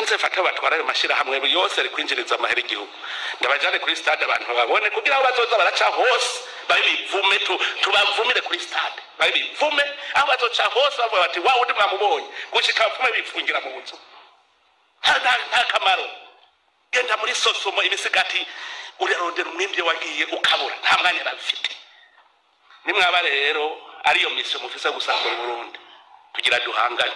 Nze mfate batwara ayo mashyirahamwe yose ari kwinjiriza amahera igihugu, ndabajane kuri stade abantu babone, kugira aho bazoza baraca hose babivume, tubavumire kuri stade, babivume aho bazoca hose, bavuga bati wa wundi mwamubonye, gushika bapfume bifungira mu nzu. Nta kamaro. Genda muri SOSUMO, imisigati urarondera umwimbi wagiye ukabura, nta mwanya bafite. Nimwaba rero ariyo mission mufise, gusambura Burundi, tugira duhangane.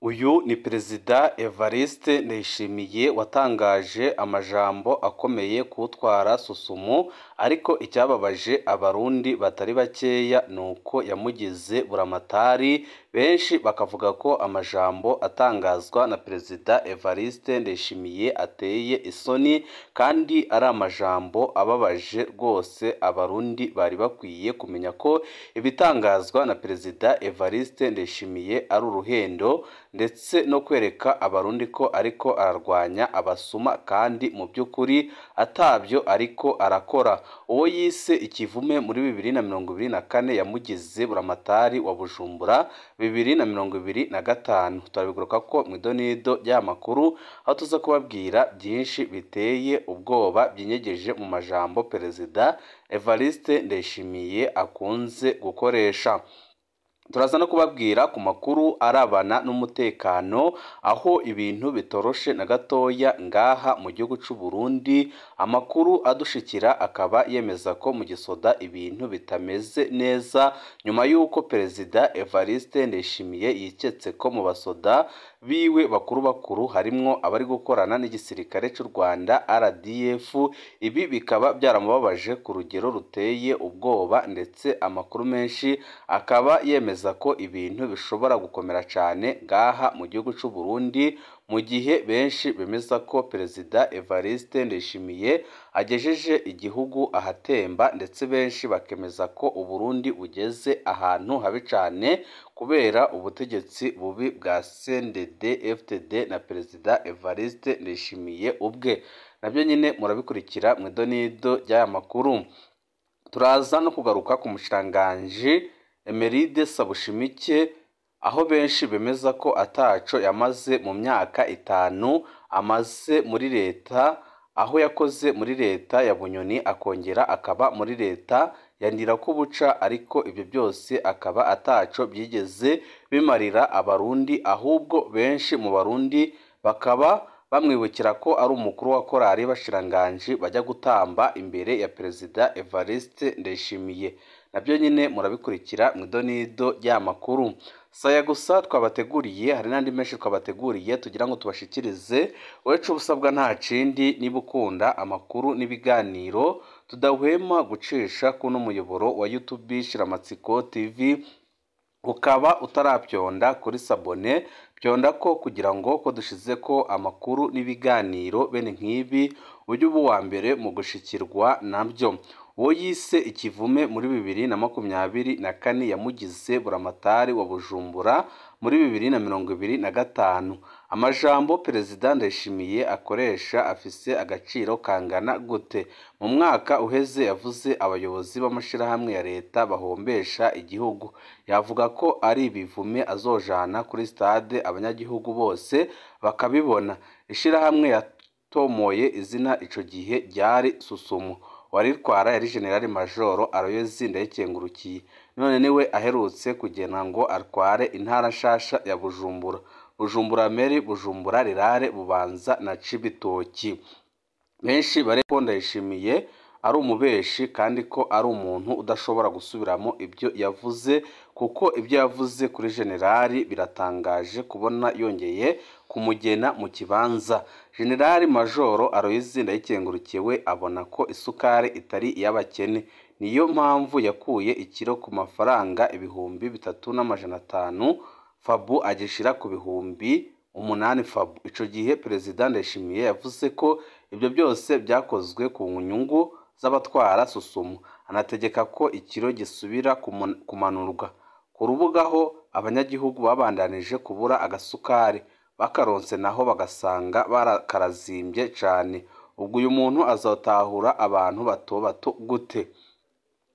Uyu ni Perezida Evariste Ndayishimiye watangaje amajambo akomeye kuwutwara SOSUMO, ariko icyababaje Abarundi batari bakeya ni uko yamugize buramatari. Benshi bakavuga ko amajambo atangazwa na Perezida Evariste Ndayishimiye ateye isoni kandi ari amajambo ababaje rwose. Abarundi bari bakwiye kumenya ko ibitangazwa na Perezida Evariste Ndayishimiye ari uruhendo, ndetse no kwereka Abarundi ko ariko ararwanya abasuma kandi mu by'ukuri atabyo ariko arakora. Uwo yise ikivume muri 2024 yamugize buramatari wa Bujumbura 2025. Turabigaruka ko mu idonido ry'amakuru, aho tuza kubabwira byinshi biteye ubwoba byinyegeje mu majambo Perezida Evariste Ndayishimiye akunze gukoresha. Turaza no kubabwira ku makuru arabana n'umutekano, aho ibintu bitoroshe na gatoya ngaha mu gihugu c'u Burundi. Amakuru adushikira akaba yemeza ko mu gisoda ibintu bitameze neza, nyuma y'uko Perezida Evariste Ndayishimiye yiketse ko mu basoda biwe bakuru bakuru harimwo abari gukorana n'igisirikare c'u Rwanda RDF. Ibi bikaba byaramubabaje ku rugero ruteye ubwoba, ndetse amakuru menshi akaba yemeza ko ibintu bishobora gukomera cyane ngaha mu gihugu c'u Burundi, mu gihe benshi bemeza ko Perezida Evariste Ndayishimiye agejeje igihugu ahatemba, ndetse benshi bakemeza ko Uburundi bugeze ahantu habi cyane kubera ubutegetsi bubi bwa CNDD FDD na Perezida Evariste Ndayishimiye ubwe. Nabyo nyine murabikurikira mu idonido ry'aya makuru. Turaza no kugaruka ku mushikiranganji Emeride Sabushimike, aho benshi bemeza ko ataco yamaze mu myaka 5 amaze muri leta, aho yakoze muri leta ya Bunyoni akongera akaba muri leta ya Ndirakobuca, ariko ibyo byose akaba ataco byigeze bimarira Abarundi, ahubwo benshi mu Barundi bakaba bamwibukira ko ari umukuru wa korali bashiranganji bajya gutamba imbere ya Perezida Evariste Ndayishimiye. Nabyo nyine murabikurikira mu idonido ry'amakuru. Saya gusa twabateguriye, hari n'andi menshi twabateguriye tugira ngo tubashikirize. Wecu ubusabwa nta kindi, niba ukunda amakuru n'ibiganiro tudahwema gucisha kuno muyoboro wa YouTube Shiramatsiko TV, ukaba utarabyonda kuri sabone, byonda ko kugira ngo ko dushize ko amakuru n'ibiganiro bene nk'ibi ujye uba uwa mbere mu gushikirwa nabyo. Uwo yise ikivume muri 2024 yamugize buramatari wa Bujumbura muri 2025. Amajambo Perezida Ndayishimiye akoresha afise agaciro kangana gute? Mu mwaka uheze yavuze abayobozi b'amashirahamwe ya leta bahombesha igihugu, yavuga ko ari ibivume azojana kuri stade abanyagihugu bose bakabibona. Ishirahamwe yatomoye izina ico gihe ryari SOSUMO, waritwara yari General Majoro Aloys Ndayikengurukiye, none niwe aherutse kugena ngo atware intara nshasha ya Bujumbura, Bujumbura Meri, Bujumbura Rirare, Bubanza na Cibitoki. Benshi bareko Ndayishimiye ari umubeshi kandi ko ari umuntu udashobora gusubiramo ibyo yavuze, kuko ibyo yavuze kuri Generali biratangaje kubona yongeye kumugena mu kibanza. Generali Majoro Aloys Ndayikengurukiye we abona ko isukari itari iy'abakene, niyo mpamvu yakuye ikiro ku mafaranga 3500 fabu agishira ku 8000 fabu. Ico gihe Perezida Ndayishimiye yavuze ko ibyo byose byakozwe ku nyungu z'abatwara SOSUMO, anategeka ko ikiro gisubira kumanurwa. Ku rubuga ho abanyagihugu babandanije kubura agasukari, bakaronse naho bagasanga barakarazimbye cane. Ubwo uyu muntu azatahura abantu bato bato gute?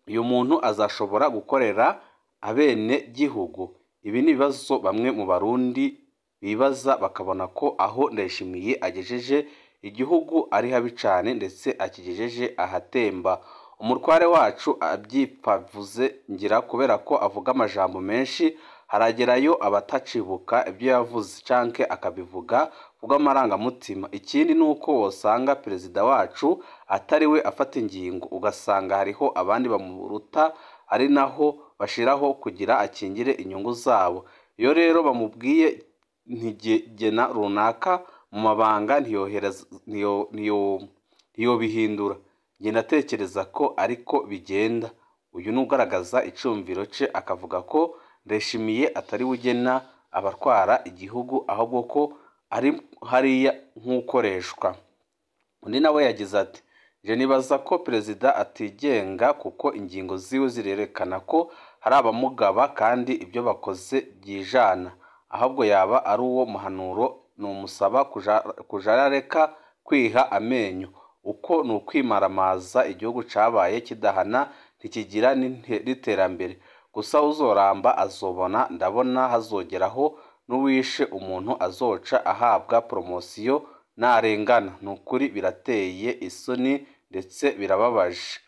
Uyu muntu azashobora gukorera abene gihugu? Ibi ni ibibazo bamwe mu Barundi bibaza bakabona ko aho Ndayishimiye agejeje igihugu ari habi cane ndetse akigejeje ahatemba. Umutware wacu abyipfavuze ngira kubera ko avuga amajambo menshi, haragerayo abatacibuka ibyo yavuze canke akabivuga kubw'amarangamutima. Ikindi nuko wosanga perezida wacu atari we afata ingingo, ugasanga hariho abandi bamuruta ari naho bashiraho kugira akingire inyungu zabo. Iyo rero bamubwiye ntigena runaka mu mabanga ntiyobihindura. Njye ndatekereza ko ariko bigenda. Uyu ni ugaragaza icumviro ce akavuga ko Ndayishimiye atari we ugena abatwara igihugu ahubwo ko ari hariya nk'ukoreshwa. Undi nawe yagize ati je nibaza ko perezida atigenga kuko ingingo ziwe zirerekana ko hari abamugaba kandi ibyo bakoze byijana, ahubwo yaba ari uwo muhanuro numusaba kuja arareka kwiha amenyo. Uko ni ukwimaramaza, igihugu cabaye kidahana ntikigira n'iterambere. Gusa uzoramba azobona, ndabona hazogeraho n'uwishe umuntu azoca ahabwa promosiyo narengana. Ni ukuri birateye isoni ndetse birababaje.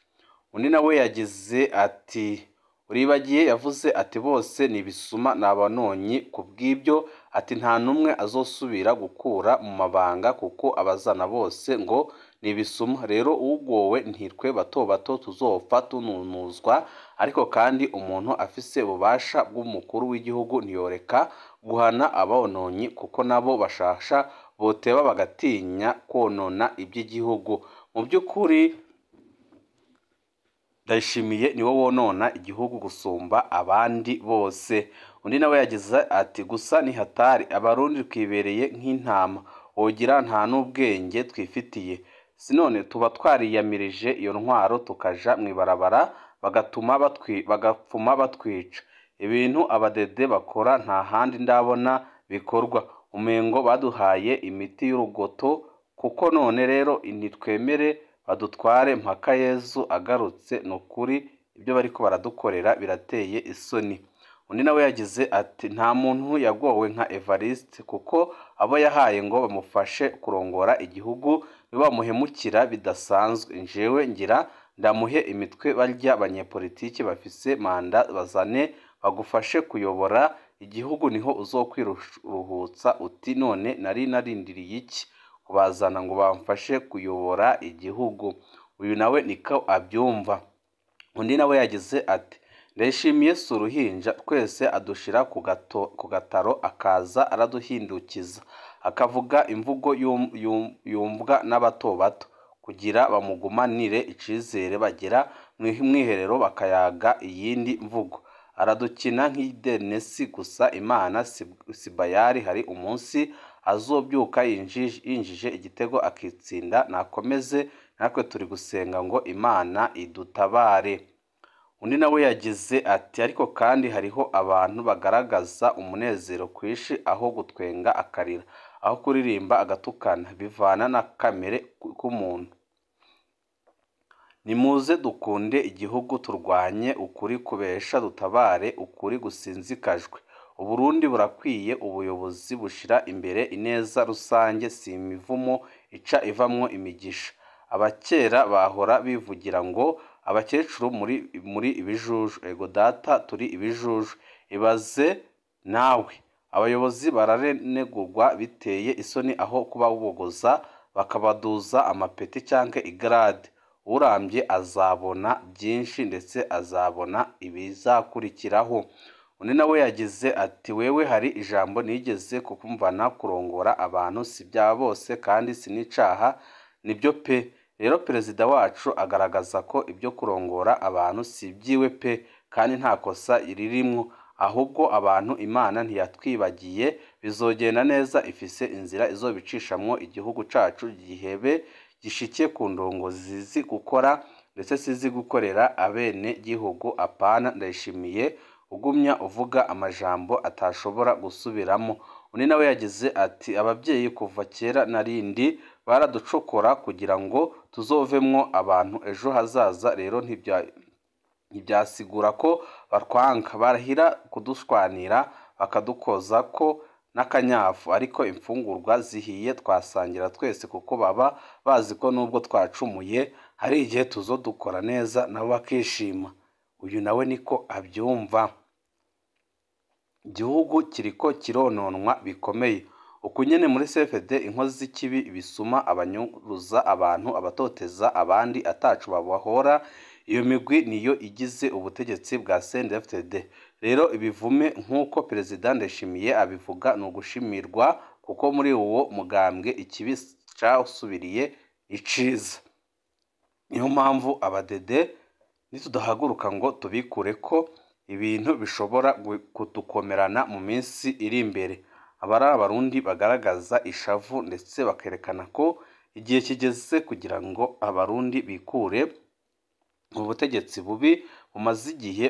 Undi nawe yagize ati Uribagiye yavuze ati bose ni ibisuma ni abanonyi, kubw'ibyo ati nta n'umwe azosubira gukura mu mabanga kuko abazana bose ngo ni ibisuma. Rero ugowe ntitwe bato bato tuzopfa tununuzwa, ariko kandi umuntu afise ububasha bw'umukuru w'igihugu ntiyoreka guhana abononyi kuko nabo bashasha boteba bagatinya konona iby'igihugu. Mu by'ukuri Ndayishimiye niwe wonona igihugu gusumba abandi bose. Undi nawe yagize ati gusa ni hatari, abarundi twibereye nk'intama, wogira nta n'ubwenge twifitiye. Sinone tuba twariyamirije iyo ntwaro tukaja mw'ibarabara bagapfuma batwica. Ibintu abadede bakora nta handi ndabona bikorwa, umengo baduhaye imiti y'urugoto, kuko none rero ntitwemere badutware mpaka Yezu agarutse. Ni ukuri ibyo bariko baradukorera birateye isoni. Undi nawe yagize ati nta muntu yagowe nka Evariste kuko abo yahaye ngo bamufashe kurongora igihugu nibamuhemukira bidasanzwe. Njewe ngira ndamuhe imitwe barya banyepolitiki bafise manda bazane bagufashe kuyobora igihugu, niho uzokwiruhutsa uti none nari narindiriye iki kubazana ngo bamfashe kuyobora igihugu. Uyu nawe niko abyumva. Undi nawe yagize ati Ndayishimiye si uruhinja, twese adushira ku gataro akaza araduhindukiza, akavuga imvugo yumvwa n'abato bato kugira bamugumanire icizere, bagera mu mwiherero bakayaga iyindi mvugo. Aradukina nk'idenesi gusa Imana si bayari, hari umunsi azobyuka yinjije igitego akitsinda. Nakomeze natwe turi gusenga ngo Imana idutabare. Undi nawe yagize ati ariko kandi hariho abantu bagaragaza umunezero kwishi, aho gutwenga akarira, aho kuririmba agatukana, bivana na kamere k'umuntu. Nimuze dukunde igihugu, turwanye ukuri kubesha, dutabare ukuri gusinzikajwe. Uburundi burakwiye ubuyobozi bushira imbere ineza rusange, si imivumo ica ivamwo imigisha. Abakera bahora bivugira ngo abakecuru muri ibijuju. Ego data turi ibijuju, ibaze nawe. Abayobozi bararenegurwa biteye isoni, aho kubabogoza bakabaduza amapeti canke igrade. Urambye azabona byinshi ndetse azabona ibizakurikiraho. Undi nawe yagize ati wewe hari ijambo nigeze kukumvana, kurongora abantu si bya bose kandi si n'icaha, nibyo pe. Rero perezida wacu agaragaza ko ibyo kurongora abantu si ibyiwe pe, kandi nta kosa ririmwo, ahubwo abantu Imana ntiyatwibagiye, bizogenda neza, ifise inzira izobicishamwo igihugu cacu gihebe gishike ku ndongozi zizi gukora ndetse zizi gukorera abene gihugu. Apana Ndayishimiye ugumya uvuga amajambo atashobora gusubiramo. Undi nawe yagize ati ababyeyi kuva kera narindi baraducokora kugira ngo tuzovemwo abantu ejo hazaza, rero ntibyasigura ko batwanka, barahira kudushwanira bakadukoza ko n'akanyafu, ariko imfungurwa zihiye twasangira twese kuko baba bazi ko nubwo twacumuye hari igihe tuzodukora neza nabo bakishima. Uyu nawe niko abyumva. Igihugu kiriko kirononwa bikomeye. Uku nyene muri CFD inkozi z'ikibi bisuma abanyuruza abantu, abatoteza abandi atacu babahora, iyo migwi niyo igize ubutegetsi bwa CNDD-FDD. Rero ibivume nk'uko Perezida Ndayishimiye abivuga ni ugushimirwa, kuko muri uwo mugambwe ikibi casubiriye iciza. Niyo mpamvu abadede nitudahaguruka ngo tubikure ko ibintu bishobora kudukomerana mu minsi iri imbere. Abari abarundi bagaragaza ishavu ndetse bakerekana ko igihe kigeze kugira ngo abarundi bikure mu butegetsi bubi bumaze igihe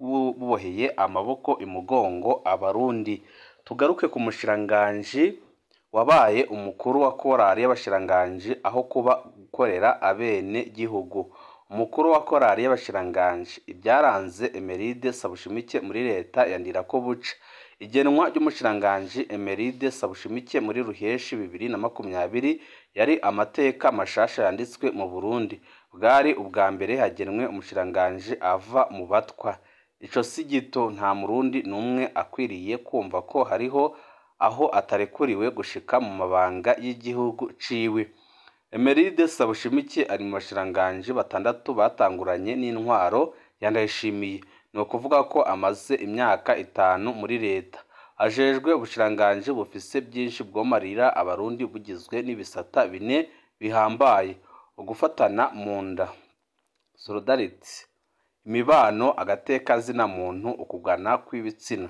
buboheye amaboko imugongo abarundi. Tugaruke ku mushiranganji wabaye umukuru wa korali y'abashiranganji aho kuba gukorera abene gihugu. Umukuru wa korali y'abashiranganji, ibyaranze Emeride Sabushimike muri leta ya Ndirakobuca. Igenwa ry'umushiranganji Emeride Sabushimike muri Ruheshi 2020 yari amateka mashasha yanditswe mu Burundi. Bwari ubwa mbere hagenwe umushiranganji ava mu batwa. Ico si gito, nta murundi n'umwe akwiriye kumva ko hariho aho atarekuriwe gushika mu mabanga y'igihugu ciwe. Emeride Sabushimike ari mu bashiranganji batandatu batanguranye n'intwaro ya Ndayishimiye. Ni ukuvuga ko amaze imyaka 5 muri leta. Ajejwe ubushiranganji bufise byinshi bwomarira abarundi, bugizwe n'ibisata bine bihambaye: ugufatana mu nda, solidarity, imibano, agateka zina muntu, ukugana kw'ibitsina.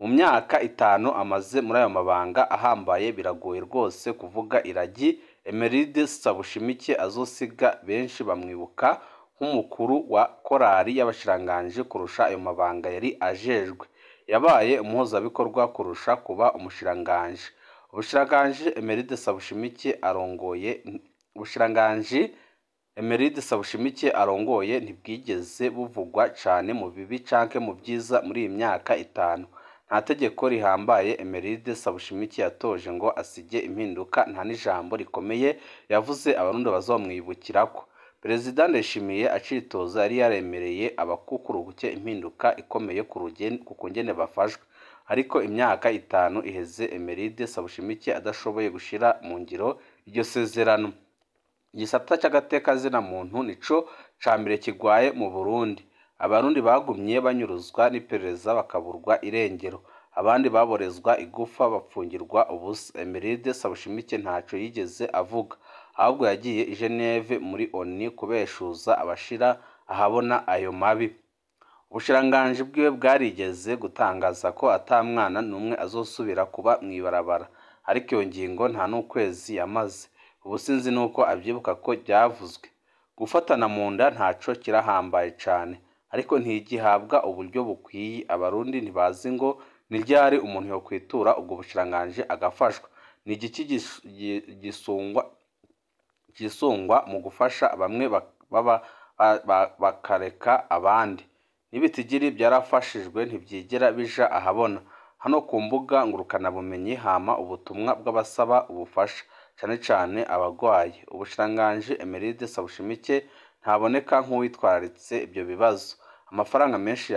Mu myaka 5 amaze muri ayo mabanga ahambaye, biragoye rwose kuvuga iragi Emeride Sabushimike azosiga. Benshi bamwibuka nk'umukuru wa korali y'abashiranganji kurusha ayo mabanga yari ajejwe. Yabaye umuhuzabikorwa kurusha kuba umushiranganji. Ubushiranganji Emeride Sabushimike arongoye ubushiranganji Emeride Sabushimike arongoye ntibwigeze buvugwa cane mu bibi canke mu byiza muri iyi myaka 5. Nta tegeko rihambaye Emeride Sabushimike yatoje ngo asige impinduka, nta n'ijambo rikomeye yavuze abarundi bazomwibukirako. Perezida Ndayishimiye acitoza yari yaremereye abakukuruke impinduka ikomeye ku kungene bafashwe, ariko imyaka 5 iheze Emeride Sabushimike adashoboye gushira mu ngiro iryo sezerano. Igisata cy'agateka zina muntu nico ca mbere kigwaye mu Burundi. Abarundi bagumye banyuruzwa n'iperereza bakaburwa irengero, abandi baborezwa igufa bapfungirwa ubusa. Emeride Sabushimike ntaco yigeze avuga, ahubwo yagiye i Geneve muri ONU kubeshuza abashira ahabona ayo mabi. Ubushiranganji bwiwe bwarigeze gutangaza ko ata mwana n'umwe azosubira kuba mw'ibarabara, ariko iyo ngingo nta n'ukwezi yamaze. Ubu sinzi nuko abyibuka ko byavuzwe. Gufatana mu nda ntaco kirahambaye cane, ariko ntigihabwa uburyo bukwiye. Abarundi ntibazi ngo ni ryari umuntu yokwitura ubwo bushiranganji agafashwa. Ni igiki gisungwa mu gufasha bamwe baba bakareka abandi? N'ibitigiri byarafashijwe ntibyigera bija ahabona. Hano ku mbuga ngurukanabumenyi hama ubutumwa bw'abasaba ubufasha, cane cane abagwaye. Ubushiranganji Emeride Sabushimike ntaboneka nk'uwitwararitse ibyo bibazo. Amafaranga menshi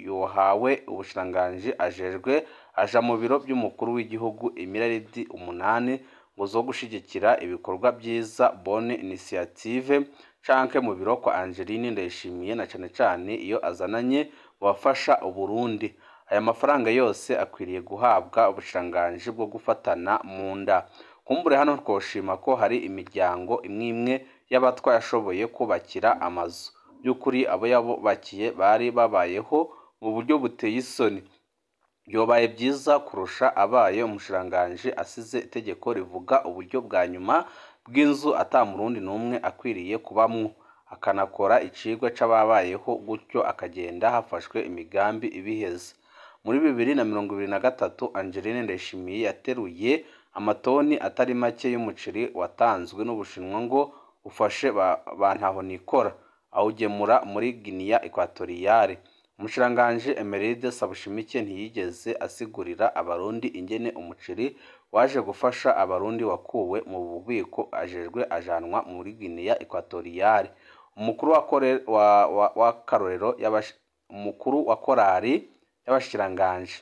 yohawe ubushiranganji ajejwe aja mu biro by'umukuru w'igihugu, imiraridi 8 ngo zo gushigikira ibikorwa byiza bonne initiative, canke mu biro kwa Angeline Ndayishimiye, na cane cane iyo azananye mu bafasha Uburundi. Aya mafaranga yose akwiriye guhabwa ubushiranganji bwo gufatana mu nda. Kumbure hano twoshima ko hari imiryango imwe imwe y'abatwa yashoboye kubakira amazu. By'ukuri abo yabubakiye bari babayeho mu buryo buteye isoni. Byobaye byiza kurusha abaye umushiranganji asize itegeko rivuga uburyo bwa nyuma bw'inzu ata murundi n'umwe akwiriye kubamwo, akanakora icigwa c'ababayeho gutyo, akagenda hafashwe imigambi ibiheza. Muri 2023 Angeline Ndayishimiye yateruye amatoni atari make y'umuceri watanzwe n'Ubushinwa ngo ufashe ba ntahonikora, awugemura muri Guinea Equatoriale. Umushikiranganji Emeride Sabushimike ntiyigeze asigurira abarundi ingene umuceri waje gufasha abarundi wakuwe mu bubiko ajejwe ajanwa muri Guinea Equatoriale. Umukuru wa karorero umukuru wa korari y'abashikiranganji.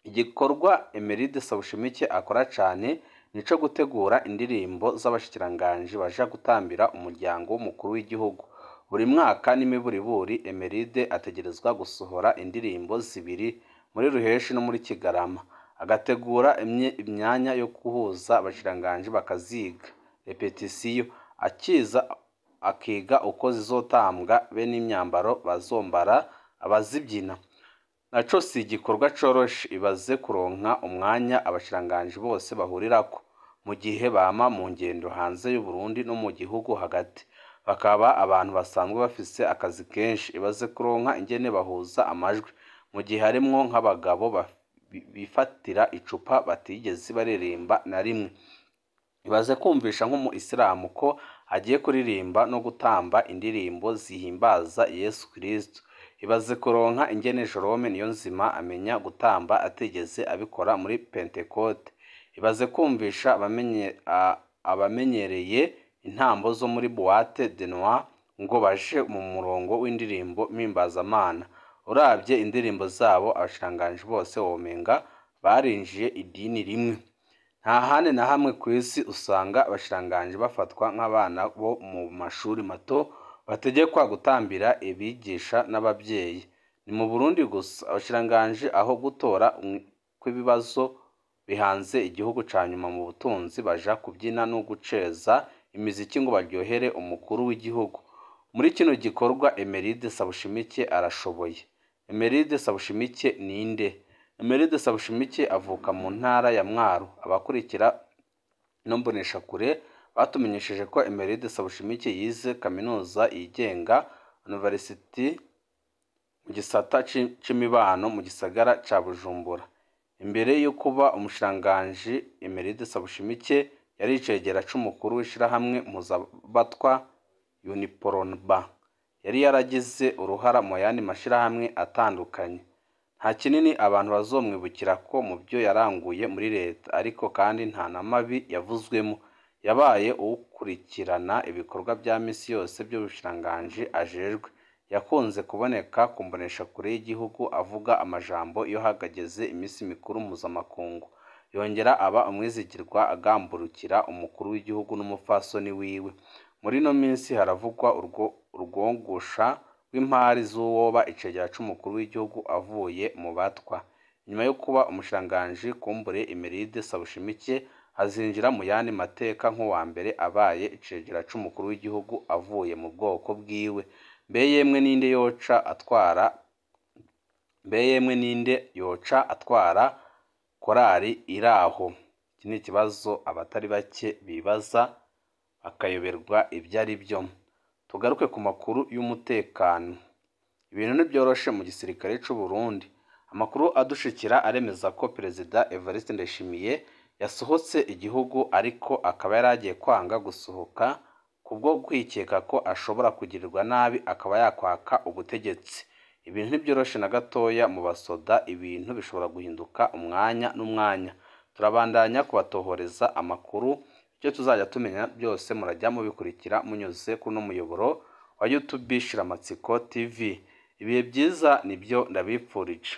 Igikorwa Emeride Sabushimike akora cane nico gutegura indirimbo z'abashikiranganji baja gutambira umuryango w'umukuru w'igihugu. Buri mwaka n'imiburiburi Emeride ategerezwa gusohora indirimbo zibiri muri Ruheshi no muri Kigarama, agategura imyanya yo guhuza abashikiranganji bakaziga repetisiyo, akiza akiga uko zizotambwa be n'imyambaro bazombara abazibyina. Naco si igikorwa coroshe, ibaze kuronka umwanya abashikiranganji bose bahurirako mu gihe bama mu ngendo hanze y'u Burundi no mu gihugu hagati, bakaba abantu basanzwe bafise akazi kenshi. Ibaze kuronka ingene bahuza amajwi mu gihe harimwo nk'abagabo bifatira icupa batigeze baririmba na rimwe. Ibaze kumvisha nk'umu isilamu ko agiye kuririmba no gutamba indirimbo zihimbaza Yesu Kristo. Ibaze kuronka ingene Jerome Niyonzima amenya gutamba atigeze abikora muri Pentekote. Ibaze kumvisha abamenyereye intambo zo muri boîte de nuit ngo baje mu murongo w'indirimbo mpimbazamana. Uravye indirimbo zabo abashikiranganji bose womenga barinjiye idini rimwe. Nta handi na hamwe kw'isi usanga abashikiranganji bafatwa nk'abana bo mu mashuri mato bategekwa gutambira abigisha n'abavyeyi. Ni mu Burundi gusa abashikiranganji aho gutora kw'ibibazo bihanze igihugu ca nyuma mu butunzi baja kubyina no guceza imiziki ngo baryohere umukuru w'igihugu. Muri kino gikorwa Emeride Sabushimike arashoboye. Emeride Sabushimike ninde? Emeride Sabushimike avuka mu ntara ya Mwaro. Abakurikira ino mboneshakure batumenyesheje ko Emeride Sabushimike yize kaminuza yigenga University mu gisata c'imibano mu gisagara ca Bujumbura. Imbere yo kuba umushikiranganji, Emeride Sabushimike yari icegera c'umukuru w'ishirahamwe mpuzabatwa Uniprona. Yari yaragize uruhara mu yandi mashirahamwe atandukanye. Nta kinini abantu bazomwibukira ko mu byo yaranguye muri leta, ariko kandi nta n'amabi yavuzwemo. Yabaye uwukurikirana ibikorwa vya misi yose vy'ubushikiranganji ajejwe. Yakunze kuboneka ku mboneshakure y'igihugu avuga amajambo iyo hageze imisi mikuru mpuzamakungu. Yongera aba umwizigirwa agamburukira umukuru w'igihugu n'umupfasoni wiwe. Muri ino minsi haravugwa urwongusha rw'impari z'uwoba icegera c'umukuru w'igihugu avuye mu batwa. Nyuma yo kuba umushikiranganji, kumbure Emeride Sabushimike azinjira mu yandi mateka nk'uwa mbere abaye icegera c'umukuru w'igihugu avuye mu bwoko bwiwe. Mbe yemwe ninde yoca atwara mbe yemwe ninde yoca atwara korari iraho? Iki ni ikibazo abatari bake bibaza bakayoberwa ibyo ari byo. Tugaruke ku makuru y'umutekano. Ibintu ntibyoroshe mu gisirikare c'u Burundi. Amakuru adushikira aremeza ko Perezida Evariste Ndayishimiye yasohotse igihugu, ariko akaba yaragiye kwanga gusohoka kubwo kwikeka ko ashobora kugirirwa nabi akaba yakwaka ubutegetsi. Ibintu ntibyoroshe na gatoya mu basoda, ibintu bishobora guhinduka umwanya n'umwanya. Turabandanya kubatohoreza amakuru, icyo tuzajya tumenya byose murajya mubikurikira munyuze kuri uno muyoboro wa YouTube Shiramatsiko TV. Ibihe byiza nibyo ndabipfurije.